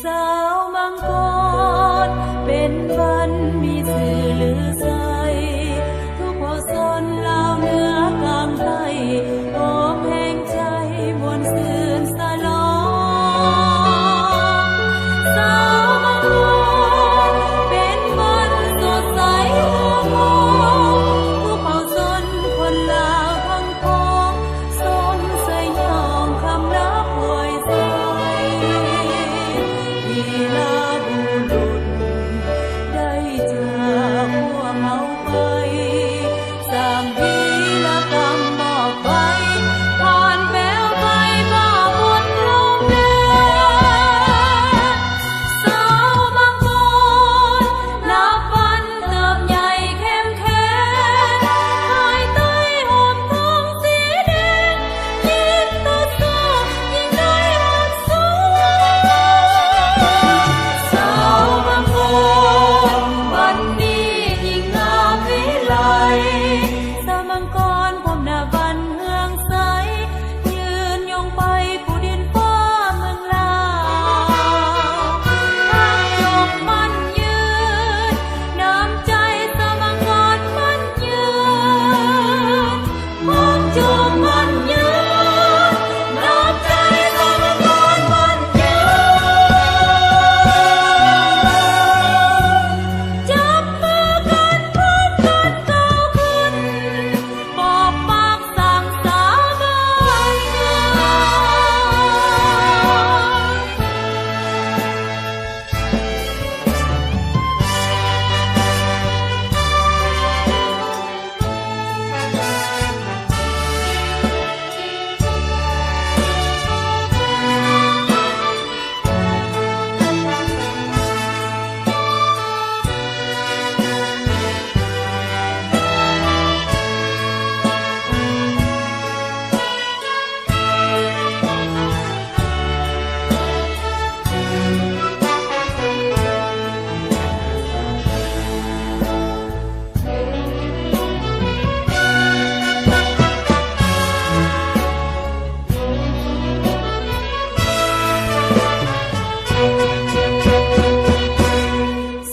ສາວມັງກອນເປັນວັນມີຊື່ລືໄສ ທຸກເຜົ່າຊົນລາວເໜືອກາງໃຕ້ ໂອແພງໃຈມ່ວນຊື່ນສະຫຼອງ. ສາວມັງກອນເປັນວັນສົດໃສຫົວໂມງ ທຸກເຜົ່າຊົນຄົນລາວທັງປວງ ຊົມສະຫຍອງຄຳນັບອວຍໄຊ ວີລະບຸລຸດໄດ້ຈາກພວກເຮົາໄປ ສ້າງວີລະກຳມອບໄວ້ ຜ່ານແປວໄຟຟ້າຝົນລົມແດດ. ສາວມັງກອນນັບວັນເຕີບໃຫຍ່ເຂັ້ມແຂງ ພາຍໃຕ້ຮົ່ມທອງສີແດງ ຍິງຕໍ່ສູ້ ຍິງໄດ້ຮັກສວນ. ສາວມັງກອນວັນນີ້ຍິ່ງງາມວິໄລ ສາວມັງກອນພົມນະວັນເຮືອງໃສ ຍືນຍົງໄປຜູ້ດິນຟ້າເມືອງລາວ ຄວາມຈົງໝັ້ນຍືນ ນ້ຳໃຈສາວມັງກອນໝັ້ນຍືນ ຄວາມຈົງໝັ້ນຍືນ ນ້ຳໃຈສາວມັງກອນໝັ້ນຍືນ ຈັບມືກັນພົບກັນກ້າວຂຶ້ນ ປອກປັກສ້າງສາບ້ານເມືອງ.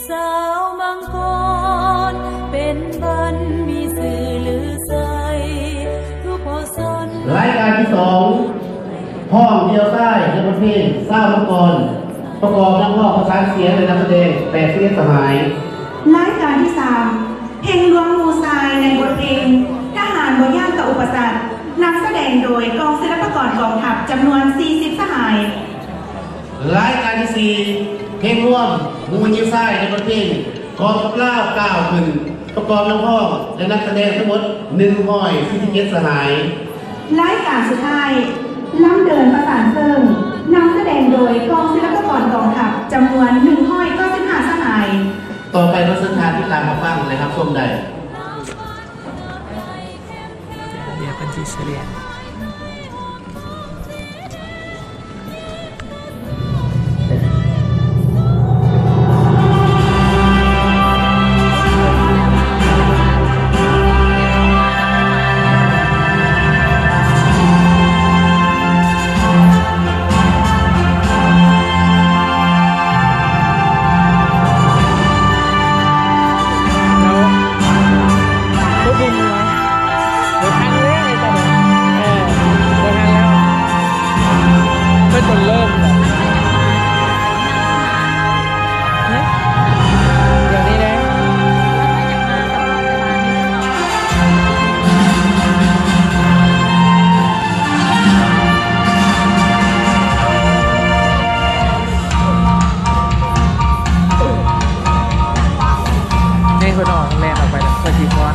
ສາວມັງກອນເປັນວັນມີຊື່ລືໄສ ທຸກເຜົ່າຊົນ. ລາຍການທີສອງ ຮ້ອງດ່ຽວຊາຍໃນບົດເພງສາວມັງກອນ ປະກອບນັກຮ້ອງປະສານສຽງ ແລະ ນັກສະແດງ ແປດສິບເອັດ ສະຫາຍ. ລາຍການທີສາມ ເພງລວງໝູ່ຊາຍໃນບົດເພງທະຫານບໍ່ຢ້ານຕໍ່ອຸປະສັກ ນຳສະແດງໂດຍກອງສິລະປະກອນກອງທັບ ຈຳນວນສີ່ສິບສະຫາຍ. ລາຍການທີສີ່ ເພງຮ່ວມໝູ່ຍິງຊາຍໃນບົດເພງກອງທັບລາວກ້າວຂຶ້ນ ປະກອບນັກຮ້ອງ ແລະ ນັກສະແດງທັງໝົດໜຶ່ງຮ້ອຍສີ່ສິບເຈັດສະຫາຍ. ລາຍການສຸດທ້າຍ ລຳເດີນປະສານເສີງ ນຳສະແດງໂດຍກອງສິລະປະກອນກອງທັບ ຈຳນວນໜຶ່ງຮ້ອຍເກົ້າສິບຫ້າສະຫາຍ. ຕໍ່ໄປຂໍເຊີນທ່ານຕິດຕາມຮັບຟັງ ແລະ ຮັບຊົມໄດ້. ດຽວເພິ່ນຊິສະແດງ. ນີ້ເພິ່ນອອກແລ່ນອອກໄປແລ້ວ ເພິ່ນຊິຟ້ອນ.